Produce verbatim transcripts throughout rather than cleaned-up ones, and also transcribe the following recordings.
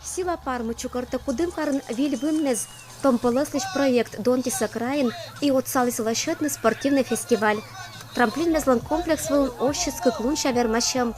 Сила Пармы чукӧртӧ Кудымкарын виль вынмӧс. Том пӧлӧслысь проект донтісӧ крайын и отсаліс лӧсьӧдны спортивнӧй фестиваль. Трамплинмезлӧн комплекс вылын оссис кык лунся вермасьӧм.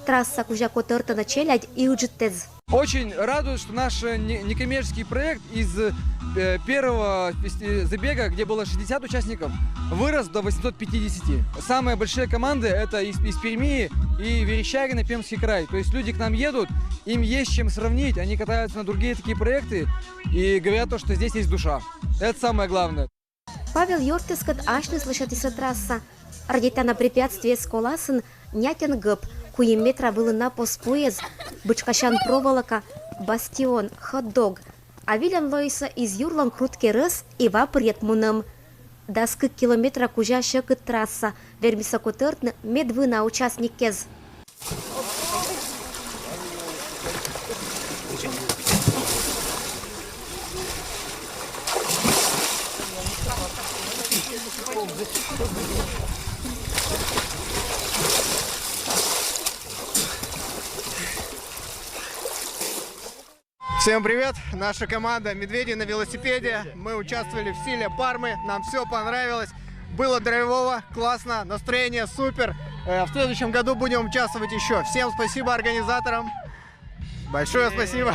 Трасса кузя котӧртӧны челядь и ыджыдтӧдз. Очень радует, что наш э, не- некоммерческий проект из э, первого фести- забега, где было шестьдесят участников, вырос до восемьсот пятидесяти. Самые большие команды — это из, из Перми и Верещагина, Пермский край. То есть люди к нам едут, им есть чем сравнить, они катаются на другие такие проекты и говорят то, что здесь есть душа. Это самое главное. Павел ёртъяскӧд асьныс лӧсьӧдісны трасса. Радейтана препятствиеяс коласын нятӧн гӧп, куим метра вылын на пос пуэз, бычкасян проволока, бастион, хот-дог. А вилян лоисӧ из юрлӧн крут керӧс и ва пырйӧд мунӧм. Дас кык километра кузя сьӧкыд трасса, вермисӧ котӧртны медвына участниккез. Всем привет! Наша команда «Медведи на велосипеде». Мы участвовали в Силе Пармы. Нам все понравилось. Было драйвово, классно, настроение супер. Э, В следующем году будем участвовать еще. Всем спасибо организаторам. Большое спасибо.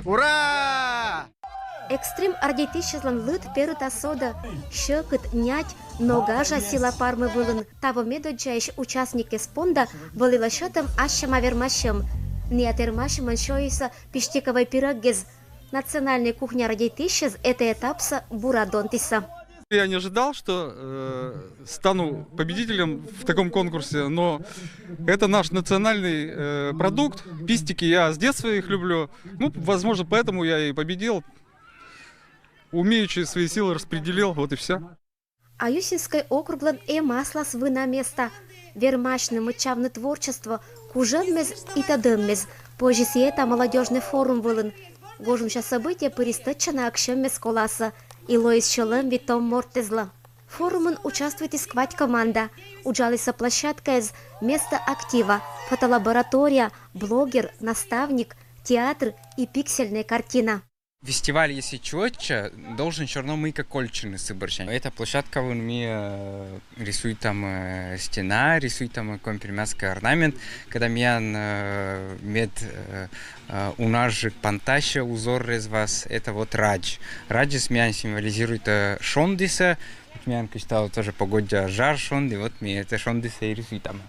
Ура! Экстрим ардейтысьяслӧн лыд перыта содӧ, сьӧкыд, нять, но гажа Сила Пармы вылын. Таво медоддзаысь участникъяс понда вӧлі лӧсьӧдӧм ас сяма вермасьӧм. Ниа тэрмасьӧмӧн сёйисӧ пистиковӧй пирӧггез. Национальнӧй кухня радейтысьяс этӧ этапсӧ бура донтісӧ. Я не ожидал, что э, стану победителем в таком конкурсе, но это наш национальный э, продукт. Пистики, я с детства их люблю. Ну, возможно, поэтому я и победил. Умеючи свои силы распределил, вот и все. Аюсинскӧй округлӧн эм аслас вына места. Вермасьны мыччавны творчество, кужӧммес и тӧдӧммес, позис и эта молодёжнӧй форум вылын. Гожӧмся событие пырис тӧдчана ӧксьӧммес коласӧ и лоис сьӧлӧм витӧм морттэзлӧ. Форумын участвуйтіс квайт команда. Уджалісӧ площадкаэз место актива, фотолаборатория, блогер, наставник, театр и пиксельнӧй картина. Фестиваль, если чуӧдчӧ, должен всё равно мыйкӧ кольччыны сы бӧрсянь. Эта площадка вылын ми э, рисуйтам э, стена, рисуйтам э, коми-пермяцкӧй орнамент, когда миян э, мед э, э, унажык пантасьӧ узор резвас, это вот радз. Радзыс миян символизируйтӧ э, шондісӧ, вот миян кыдз тайӧ тоже погода жар шонді, вот ми это шондісӧ и рисуйтам.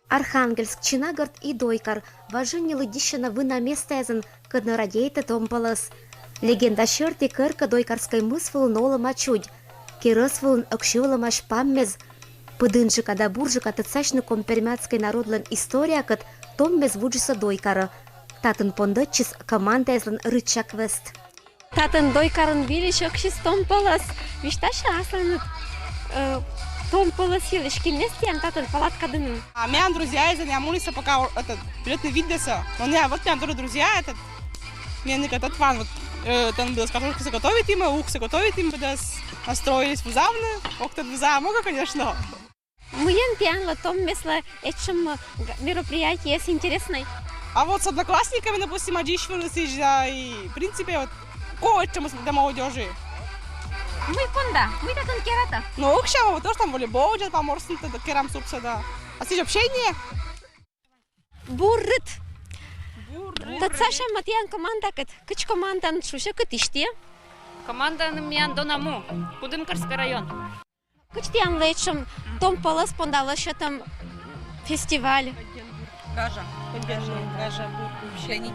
Архангельск, Чинагӧрд и Дойкар важӧн нин лыддьысьӧны вына местаэзын, кӧдны радейтӧ том пӧлӧс. Легенда серти, керкӧ Дойкарскӧй мыс вылын олӧма чудь, керӧс вылын ӧксиӧлӧмаӧсь паммез. Пыдынджыка да бурджыка тӧдсасьны коми-пермяцкӧй народлӧн историякӧд томмез вуджисӧ Дойкарӧ. Татын пондӧдчис командаэзлӧн рытча квест. Татын Дойкарын вильысь ӧксис том пӧлӧс. Висьтасьлы асланыд э, том пӧлӧс йылысь, киннас тіян татын палаткадінын. А миян друзьяэз, я муніса пока этот билетнӧй виддясӧ. Но я вот миян тоже друзья этот. Миян этот ван вот э, там было с картошкой готовить им, ух готовить им, да настроились вузавны. Ох, тут вуза много, конечно. Мыйӧн тіянлы том меслӧ этшӧм мероприятиеыс интереснӧй? А вот с одноклассниками, допустим, аддзысьлісны сідз да, и в принципе вот кӧть этшӧмыс для молодёжи. Мый понда, мый татын кератӧ? Ну, ӧкся, вот тоже там волейбол, где-то поморсны, тогда керам субсида. А сідз общение? Бур рыт. Тӧдсасям тіян командакӧд. Кыдз команданыд шусьӧ, кытысь тіян? Команданым миян Дона му, Кудымкарский район. Кыдз тіянлы этшӧм том пӧлӧс понда лӧсьӧдтӧм фестиваль? Гажа. Гажа бур вообще.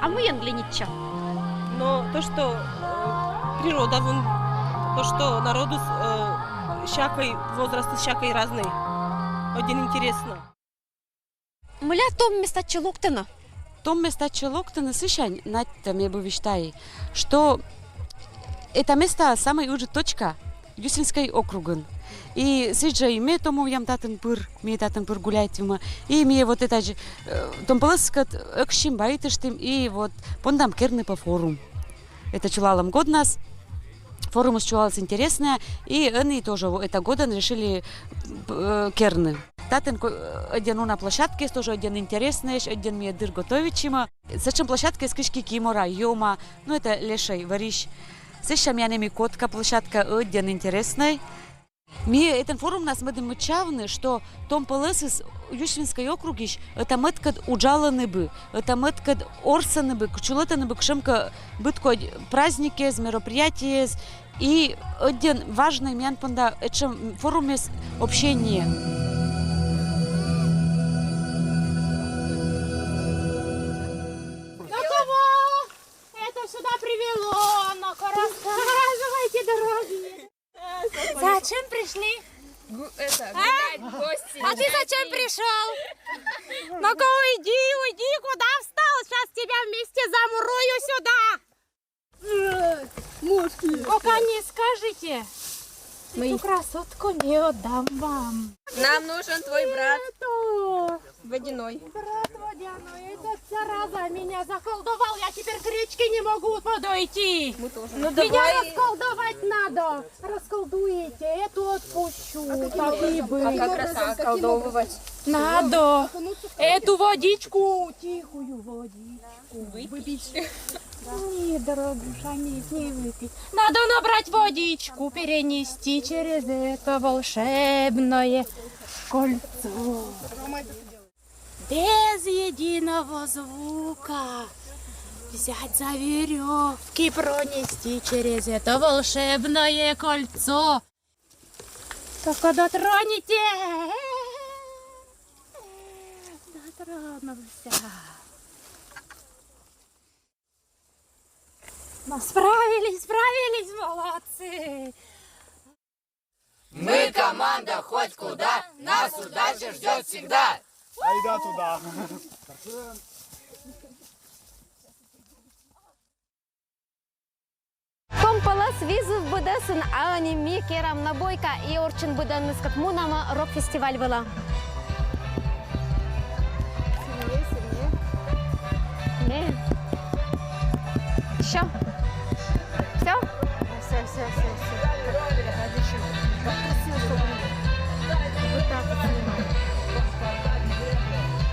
А мыйӧн глинитчӧ? Но то, что э, природа вон, то, что народу э, всякой возраст, всякой разный. Один интересно. Мыля том места чылоктӧны? Том места чылоктӧны сысянь, Надьтӧ ме бы висьталі, что это место самый ыджыд точка Юсинской округын. И сыдзи и ме томуям татын пыр, ми татын пыр гуляйтіма. И ми вот это же э, том пӧлӧскӧд ӧксим, байтыштім, и вот пондам керны пӧ форум. Это чулалӧм годнас. Форумыс чуалыс интереснӧй, и ӧні тоже в-, это годӧн решили, э, керны. Татын ко-, э, ӧдйӧн уна площадкаыс тоже ӧдйӧн интереснӧйӧсь, ӧдйӧн ми дыр готовитчим. Сэтшӧм площадкаыс кыськӧ Кимора, Ёма, ну, это лешӧй, вӧрысь. Сэсся миян эм и Котка площадка, ӧдйӧн интереснӧй. Ми этӧн форумнас мӧдім мыччавны, что том пӧлӧсыс Усинскӧй округысь ӧта-мӧдкӧд уджалӧны бы, ӧта-мӧдкӧд орсӧны бы, чулӧтӧны бы кутшӧмкӧ быд кодь праздникъяс, мероприятиеяс. И ӧдйӧн важнӧй миян понда этшӧм форумъяс, общение. Ну кого это сюда привело? Ну-ка, рассказывайте, дорогие. Зачем пришли? Гу-, это, а? Гулять в гости. А ты зачем пришел? Ну-ка, уйди, уйди, куда встал? Сейчас тебя вместе замурую сюда. Э, мошки. Пока не скажете, мы эту красотку не отдам вам. Нам нужен твой брат. Нету. Водяной. Брат водяной, этот зараза меня заколдовал, я теперь к речке не могу подойти. Мы тоже. Ну, меня давай. Расколдовать надо. Расколдуете, эту отпущу. А каким образом? А как раз расколдовывать? Надо эту водичку, тихую водичку, выпить. Нет, дорогуша, нет, не выпить. Надо набрать водичку, перенести через это волшебное кольцо. Без единого звука взять за веревки, пронести через это волшебное кольцо. Только дотронете. Дотронулся. Но справились, справились, молодцы. Мы команда «Хоть куда», нас удача ждёт всегда. Айда туда. Том пӧлӧс визув быдӧсын, а ӧні ми керам на бойка и орччӧн быдӧнныскӧд мунам рок-фестиваль вылӧ. Сильнее, сильнее. Не. Ещё. Всё? Всё, всё, всё, всё. Вот так вот снимай.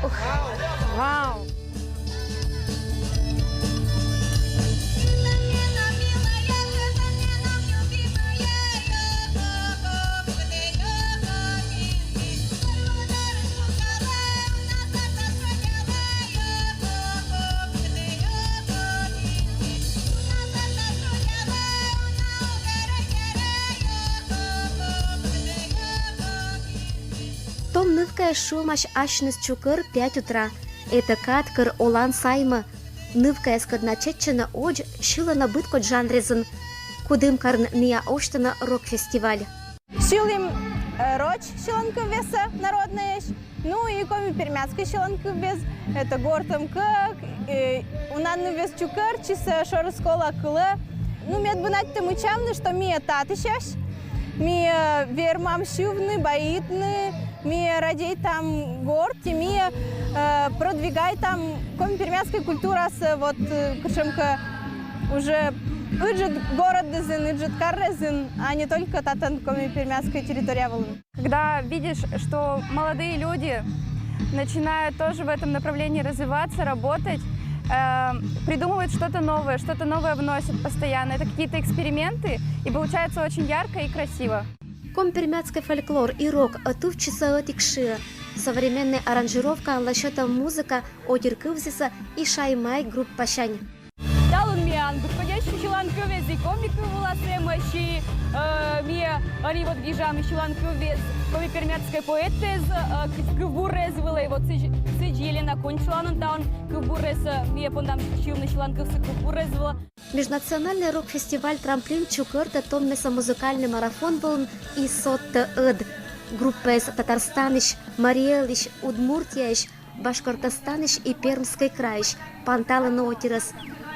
Ух. Вау. Том нывкаяс шуӧмаӧсь асьныс чукӧр пять утра. Этӧ кад, кӧр олан саймӧ. Нывкаяскӧд на чеччӧны одз, сьылӧны быд кодь жанръясын. Кудымкарын ниа осьтӧны рок-фестиваль. Сьылім, э, роч сьыланкывъяссӧ народнӧйӧсь, ну и коми-пермяцкӧй сьыланкывъяс, это «Гортӧм кӧк», э, уна нывъяс чукӧртчисӧ, шорыс колакылӧ. Ну, мед быдӧннад ті мыччавны, что ми татысьяс, ми, э, вермам сьывны, баитны, ми радейтам горт, и ми, э, продвигайтам коми-пермяцкӧй культурасӧ, вот, э, кутшӧмкӧ уже ыджыд горӧдысын, ыджыд карӧсын, а не только татӧн коми-пермяцкӧй территория вылын. Когда видишь, что молодые люди начинают тоже в этом направлении развиваться, работать, э, придумывают что-то новое, что-то новое вносят постоянно. Это какие-то эксперименты, и получается очень ярко и красиво. Коми-пермяцкӧй фольклор и рок ӧтувтчисӧ ӧтик шыӧ. Современнӧй аранжировкаын лӧсьӧдӧм музыка, отир кывзісӧ и «Шаймай» группасянь. Талун миян быдкодь сьыланкывйыс и коми кыв вылас эмӧсь, э, ми ӧні вот гижам сьыланкывйыс коми-пермяцкӧй поэтӧс, э, кыв-, кывбурыс вылӧ, и вот сідз, сідз Елена Коньшина талун кывбурыс, э, ми пондам сьывны сьыланкывсӧ кывбурыс вылӧ. Межнациональнӧй рок-фестиваль «Трамплин» чукӧртӧ томмӧсӧ музыкальнӧй марафон вылын и содтӧ ӧд. Группаяс Татарстанысь, Марий Элысь, Удмуртияысь, Башкортостанысь и Пермскӧй крайысь панталӧны отирӧс.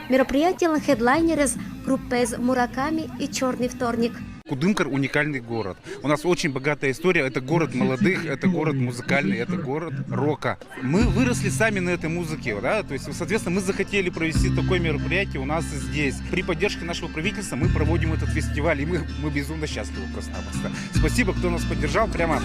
Мероприятиелӧн хедлайнеръяс группаяс «Мураками» и «Чёрный вторник». Кудымкар — уникальный город. У нас очень богатая история. Это город молодых, это город музыкальный, это город рока. Мы выросли сами на этой музыке, да, то есть, соответственно, мы захотели провести такое мероприятие у нас здесь. При поддержке нашего правительства мы проводим этот фестиваль, и мы, мы безумно счастливы просто-напросто. Спасибо, кто нас поддержал, прямо.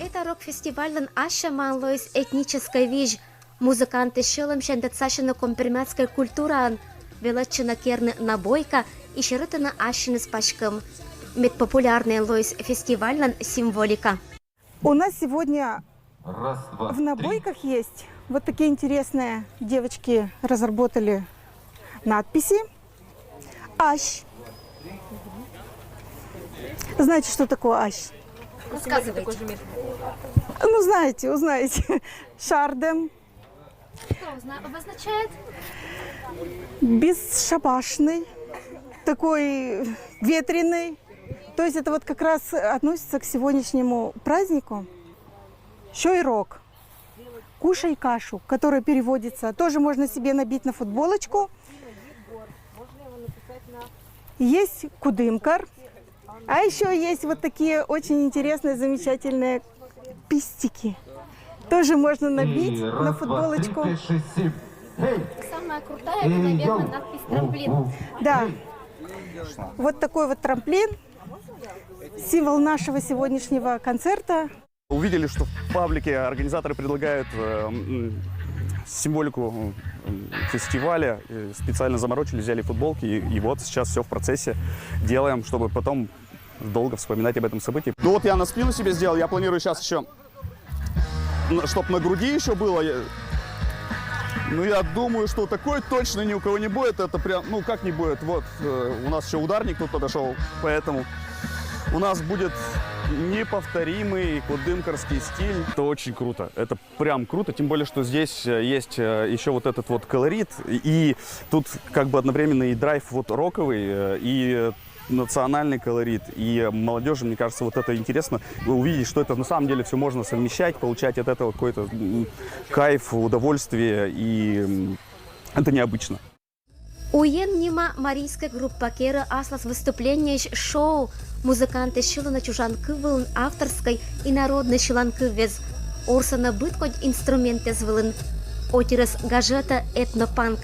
Эта рок-фестивальлӧн асьӧмаӧн лоис этническӧй визь. Музыкантъяс сьӧлӧмсянь дасьтасисны коми-пермяцкӧй культураӧн, велӧдчисны керны набойка и серӧдчисны ассьыныс паськӧм. Мед популярнӧйӧн лоис фестивальлӧн символика. У нас сегодня в набойках есть вот такие интересные, девочки разработали надписи. Ась. Знаете, что такое ась? Рассказывайте. Ну, знаете, узнаете. Шардем. Что означает? Бесшабашный, такой ветреный. То есть это вот как раз относится к сегодняшнему празднику. Шойрок. Кушай кашу, которая переводится, тоже можно себе набить на футболочку. Есть кудымкар, а еще есть вот такие очень интересные, замечательные пистики. Тоже можно набить на футболочку. Самая крутая, это, наверное, надпись трамплин. Да. Вот такой вот трамплин. Символ нашего сегодняшнего концерта. Увидели, что в паблике организаторы предлагают э, символику фестиваля. Специально заморочили, взяли футболки. И, и вот сейчас все в процессе делаем, чтобы потом долго вспоминать об этом событии. Ну вот я на спину себе сделал, я планирую сейчас еще чтоб на груди еще было. Ну, я думаю, что такой точно ни у кого не будет. Это прям, ну, как не будет. Вот, э, у нас еще ударник тут подошел, поэтому у нас будет неповторимый кудымкарский стиль. Это очень круто. Это прям круто, тем более, что здесь э, есть э, еще вот этот вот колорит, и тут как бы одновременно и драйв вот роковый, э, и национальный колорит, и молодежи, мне кажется, вот это интересно увидеть, что это на самом деле все можно совмещать, получать от этого какой-то кайф, удовольствие, и это необычно. «Уен» нима марийскӧй группа керӧ аслас выступлениеысь шоу. Музыкантъяс сьылӧны чужан кыв вылын авторскӧй и народнӧй сьыланкывъяс. Ворсӧны быдкодь инструментъяс вылын. Отирыс гажӧта этнопанк.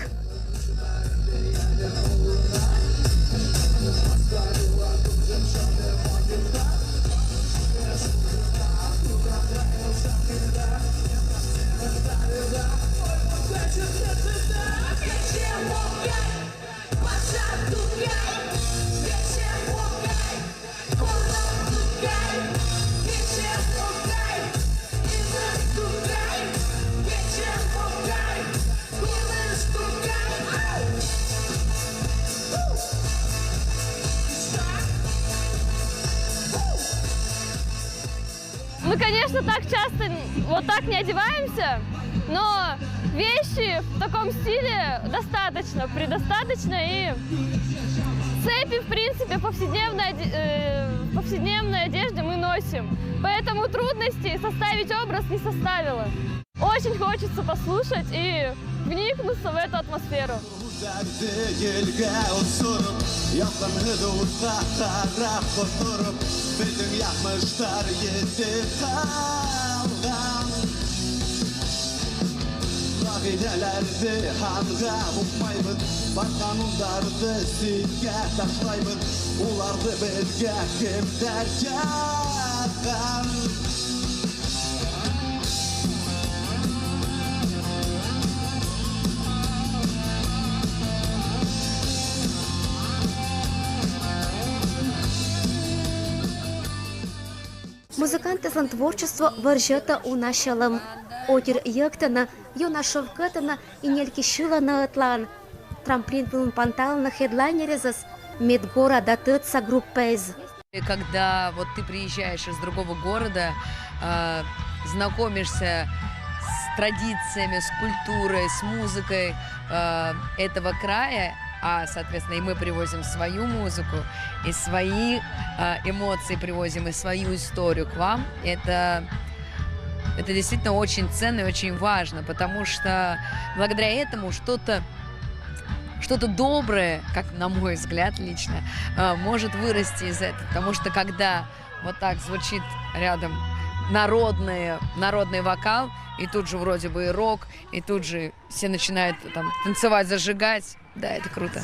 Мы, конечно, так часто вот так не одеваемся, но вещи в таком стиле достаточно, предостаточно, и цепи, в принципе, в повседневной, э, повседневной одежде мы носим. Поэтому трудностей составить образ не составило. Очень хочется послушать и вникнуться в эту атмосферу. Елге усырып, ялкын һыҙыуға ҡарап ҡотороп, беҙҙең яҙмыштар етеп ҡалған. Ҡағиҙәләрҙе һанға һуҡмайбыҙ, бар ҡанундарҙы ситкә ташлайбыҙ, уларҙы беҙгә кемдәр яҙған? Музыкантъяслӧн творчество вӧрзьӧтӧ уна сьӧлӧм. Отир йӧктӧны, ёна шовкӧтӧны и нелькисьлӧны ӧтлаын. Трамплин вылын панталӧны хедлайнеръясӧс, мед гора да тӧдса группаяс. Когда вот ты приезжаешь из другого города, э, знакомишься с традициями, с культурой, с музыкой э, этого края, а, соответственно, и мы привозим свою музыку, и свои э, эмоции привозим, и свою историю к вам. Это, это действительно очень ценно и очень важно, потому что благодаря этому что-то что-то доброе, как на мой взгляд лично, э, может вырасти из этого. Потому что когда вот так звучит рядом народный, народный вокал, и тут же вроде бы и рок, и тут же все начинают там танцевать, зажигать. Да, это круто.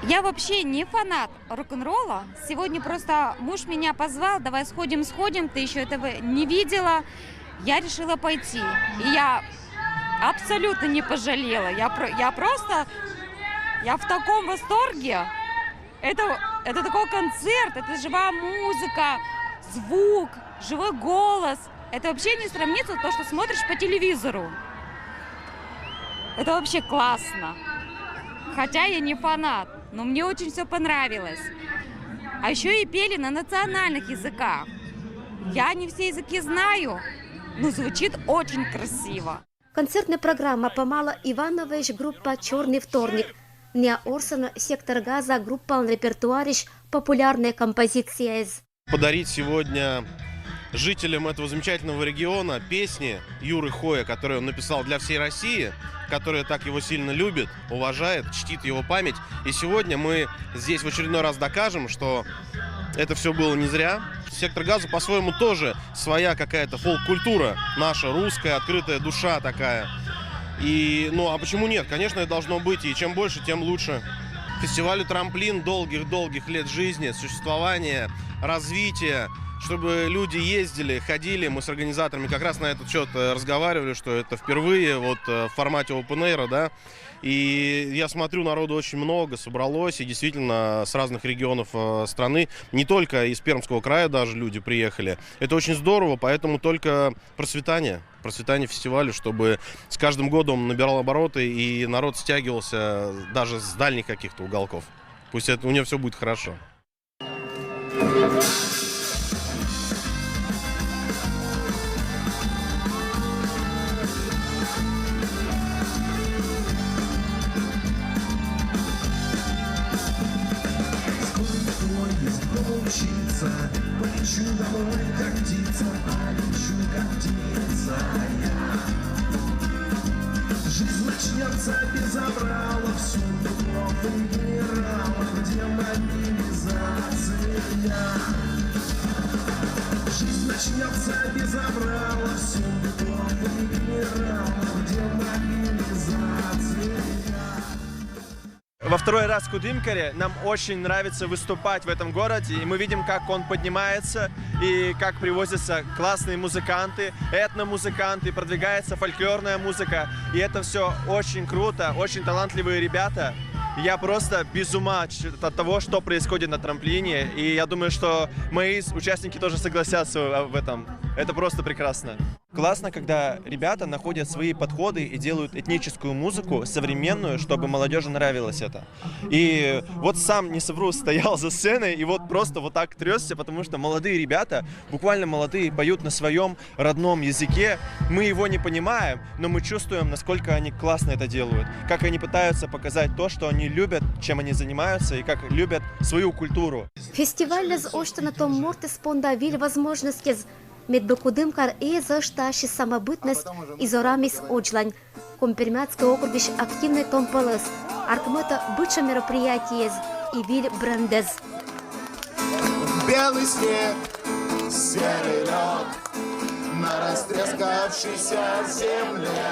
Я вообще не фанат рок-н-ролла. Сегодня просто муж меня позвал: «Давай сходим, сходим, ты еще этого не видела». Я решила пойти. И я абсолютно не пожалела. Я, про, я просто, я в таком восторге. Это, это такой концерт, это живая музыка, звук, живой голос. Это вообще не сравнится то, что смотришь по телевизору. Это вообще классно. Хотя я не фанат, но мне очень все понравилось. А еще и пели на национальных языках. Я не все языки знаю, но звучит очень красиво. Концертная программа помала Иванович группа «Черный вторник». Ня Орсона сектор газа группалан репертуарищ популярные композиции. Подарить сегодня жителям этого замечательного региона песни Юры Хоя, которые он написал для всей России, которые так его сильно любят, уважают, чтит его память. И сегодня мы здесь в очередной раз докажем, что это все было не зря. Сектор газа по-своему тоже своя какая-то фолк-культура, наша русская, открытая душа такая. И, ну, а почему нет? Конечно, это должно быть, и чем больше, тем лучше. Фестивалю «Трамплин» долгих-долгих лет жизни, существования, развития, чтобы люди ездили, ходили. Мы с организаторами как раз на этот счет э, разговаривали, что это впервые вот э, в формате open air, да. И я смотрю, народу очень много собралось, и действительно с разных регионов э, страны, не только из Пермского края даже люди приехали. Это очень здорово, поэтому только процветание, процветание фестивалю, чтобы с каждым годом набирал обороты, и народ стягивался даже с дальних каких-то уголков. Пусть это у него все будет хорошо. Во второй раз в Кудымкаре нам очень нравится выступать в этом городе, и мы видим, как он поднимается, и как привозятся классные музыканты, этномузыканты, продвигается фольклорная музыка, и это все очень круто, очень талантливые ребята. Я просто без ума от того, что происходит на трамплине, и я думаю, что мои участники тоже согласятся в этом. Это просто прекрасно. Классно, когда ребята находят свои подходы и делают этническую музыку, современную, чтобы молодежи нравилось это. И вот сам, не совру, стоял за сценой и вот просто вот так трёсся, потому что молодые ребята, буквально молодые, поют на своем родном языке. Мы его не понимаем, но мы чувствуем, насколько они классно это делают, как они пытаются показать то, что они любят, чем они занимаются и как любят свою культуру. Фестивальлӧз осьтӧны том мортӧс понда виль возможностьӧз, медбӧр Кудымкар эз ӧшта ассьыс самобытность и зораммис одзлань. Коми-Пермяцкӧй округысь активнӧй том пӧлӧс, артмӧтӧ быдшӧм мероприятиеяс и виль брендъяс. Белый снег, серый лед на растрескавшейся земле.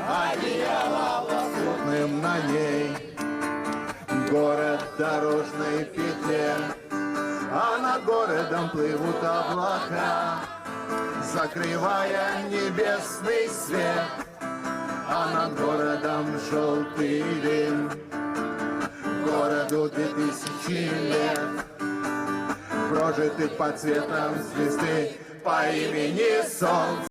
Одеяло лоскутным на ней. Город в дорожной петле. А над городом плывут облака, закрывая небесный свет. А над городом желтый дым. Городу две тысячи лет, прожитых под светом звезды по имени Солнце.